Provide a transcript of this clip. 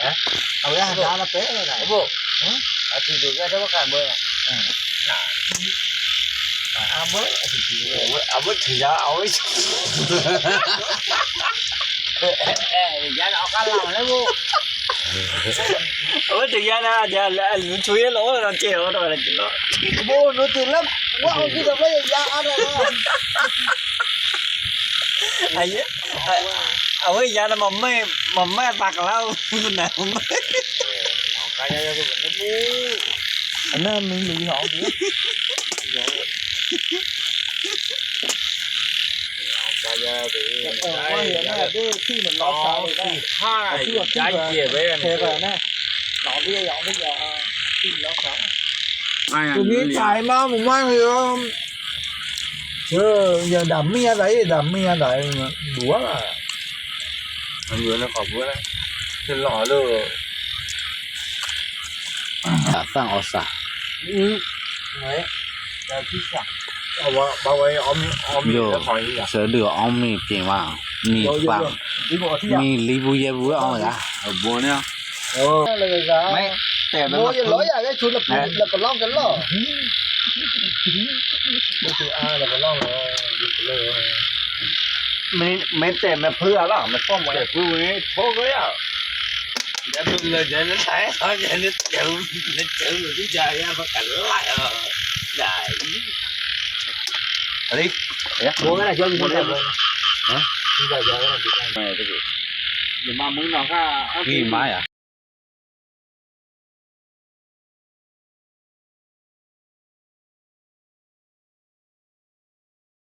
ຮະ ເອົາໄວ້ຫັ້ນລະເປັນໄງ ໂອ້ໂຫ ຮະ ອາທິດຢູ່ແລ້ວຈະວ່າການເບິ່ງ ເອີ ນະ ອາ ເບິ່ງ ອາທິດຢູ່ແລ້ວ ເອົາໄວ້ຖືຢາ ເອົາໄວ້ ເອີ ຢາເອົາກັນເລົ່າແລ້ວ ໂອ້ ເອົາໄວ້ຖືຢານະ ຢາ ອັນ ຊ່ວຍໂລ ເນາະ ເຈໂອ ໂຕນັ້ນກິນເນາະ ໂອ້ ໂນຕິລະ ວ່າເອົາກິນກັບໄລຍາອັນນັ້ນ ໄອ້ ເອົາໄວ້ຢານະ ມາແມ່ ມາແມ່ປາກລາວພຸ້ນນະ ເອົາກາຍາ ອັນນັ້ນມີຫຼືເຮົາຕິ ເອົາກາຍາ ເອີ ເອົາໄວ້ເຮັດແນວເດີ ທີ່ມັນລອດຊາວເລີຍນະ ທີ່ຫ້າ ທີ່ວ່າ ທີ່ວ່າ ເຈັບໄວ້ນະ ເອີ ນະ ເອົາເດີ ເອົາເດີ ທີ່ມັນລອດຊາວ ອ່າ ໂຕນີ້ຕາຍມາບໍ່ມາເລີຍ ເອີ ຢ່າດຳເມຍໃດ ດຳເມຍໃດ ບໍ່ວ່າ ມັນຢູ່ໃນຄອບຄົວນະ ຂຶ້ນຫຼໍເລີຍ ສາງອອສາ ອືມ ໄວ້ ແຕ່ທີ່ສາງ ເອົາວ່າ ເອົາໄວ້ອອມ ອອມມີດ ໂຍ ແລ້ວຂອງອີກ ເສືອເດືອອອມມີດເກັ່ງວ່າ ມີ ໂຍ ໂຍ ຟັງ ໂຍ ມີລີບູເຢບູອອມລະ ເອີ ບໍ່ເນາະ ໂອ້ ແຕ່ ໂອ້ ຢ່າລໍ ຢ່າໄດ້ຊຸດລະ ແລ້ວກໍລອງກັນລໍ ບໍ່ຄືອາ ແລ້ວກໍລອງ ເອີ ແມ່ນ ແມ່ນແຕ່ແມ່ເພື່ອລະ ແມ່ນປ້ອມໄວ້ ແຕ່ຜູ້ນີ້ໂທກເລີຍອະ ດຽວເບິ່ງເລີຍ ດຽວນັ້ນຕາຍ ດຽວນັ້ນເຈີ ດຽວນັ້ນເຈີ ທີ່ຈະຢ່າປະກັນຫຼາຍ ເອີ ໄດ້ ອັນນີ້ ໂອ້ຍ ໂອ້ຍ ຮະ ນີ້ໄດ້ ດຽວນັ້ນ ແມ່ນ ດຽວມາມື້ໜ້າ ມີໄມ້ອະ